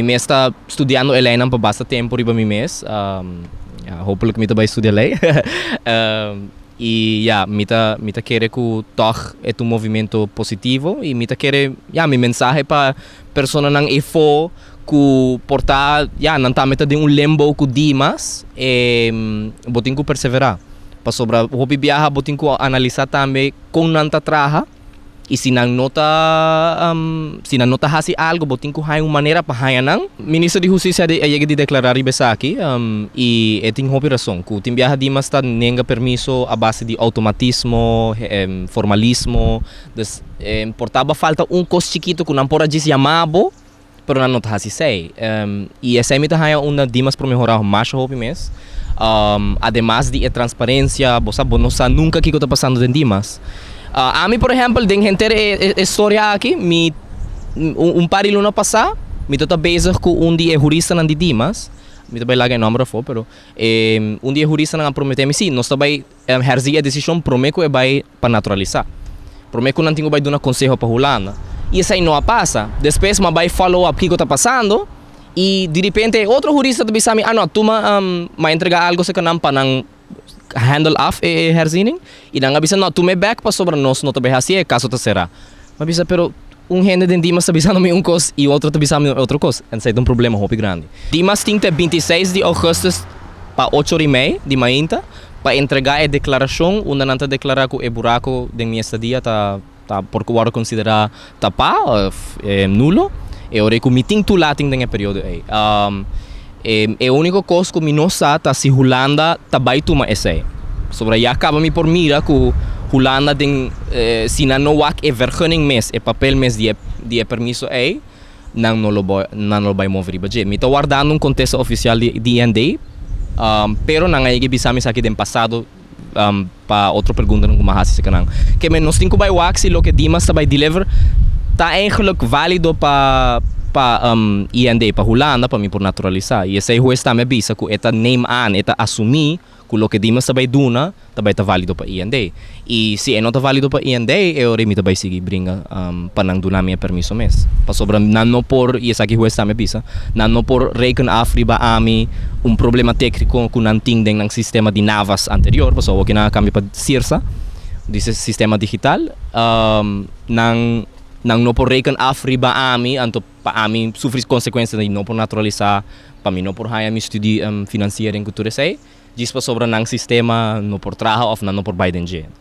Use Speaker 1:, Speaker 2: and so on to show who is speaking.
Speaker 1: Mi ta studiando e leinan pa basta tempu riba mi mes. Ja, hopelijk mi ta bai studia lei. I ja, mi ta kere ku toch e un movimento positivo i mi ta kere, ja, mi mensahe pa personanan efo ku por ta, ja, nan tambe ta den un limbo ku Dimas, bo tin ku perseverá. Pasobra hopi biaha bo tin ku analisá tambe kon nan ta traha i si nan no ta hasi algo, bo tin ku haña un manera pa haña nan. Minister di Hustisia a yega di deklará riba esaki i e tin hopi rason ku tin biaha Dimas ta nenga permiso a base di outomatismo, formalismo. Dus por ta falta un kos chikitu ku nan por a djis yama bo, pero nan no ta hasi esei. I esei mi ta haña unda Dimas por mehorá masha hopi mes. Ademas di e transparensia, bo sa, bo no sa nunka kiko ta pasando den Dimas. Ami, por ehèmpel, den henter e historia aki, mi un par di luna pasá, mi tabata bezig ku un di e huristanan di Dimas, mi ta bai laga e nòmber afó, pero un di e huristanan a prometé mi, si, nos ta bai herzien e desishon promé ku e bai pa naturalisá. Promé ku nan tin ku bai duna konseho pa Hulanda. I esei no a pasa. Despues m'a bai follow up kiko ta pasando i di repente e otro hurista ta bisa mi, ah no, tuma m'a entregá algu serka nan pa nan handle af e herziening i nan a bisa no, tum'é bèk pasobra nos no ta bai hasi e kaso ta será. M'a bisa, pero un hende den Dimas ta bisando mi un kos i otro ta bisa mi otro kos. En esei ta un problema hopi grandi. Dimas tin te 26 di ougùstùs pa 8:30 di mainta pa entregá e deklarashon unda nan ta deklará ku e buraku den mi estadia ta por wòrdu konsiderá tapá òf nulo. E ora ku mi tin toelating den e periodo ei. E úniko kos ku mi no sa ta si Hulanda ta bai tuma esei. Sobra ya kaba mi por mira ku Hulanda den si nan no wak e vergunning mes, e papel mes di e permiso ei, nan no lo bai move riba dje. Mi ta wardando un kontesta ofisial di IND, pero nan a yega bisa mi esaki den pasado pa otro preguntanan ku mi a hasi serka nan. Ke men nos tin ku bai wak si loke Dimas ta bai deliver ta eigenlijk válido pa IND, pa Hulanda, pa mi por naturalisá. I esei hues tambe a bisa ku e ta neem aan, e ta asumí ku loke Dimas ta bai duna ta bai ta válido pa IND. I si e no ta válido pa IND, e ora mi ta bai sigui bringa pa nan duna mi e permiso mes. Pasobra nan no por, i esaki hues tambe a bisa, nan no por reken af riba ami un problema tékniko ku nan tin den nan sistema di NAVAS anterior, pasobra awor ku nan a kambia pa CIRSA, di sistema digital, nan no por reken af riba ami, anto pa ami sufri konsekuensia di no por naturalisá, pa mi no por haña mi studie financiering ku tur esei, djis pasobra nan sistema no por traha òf nan no por bai den dje.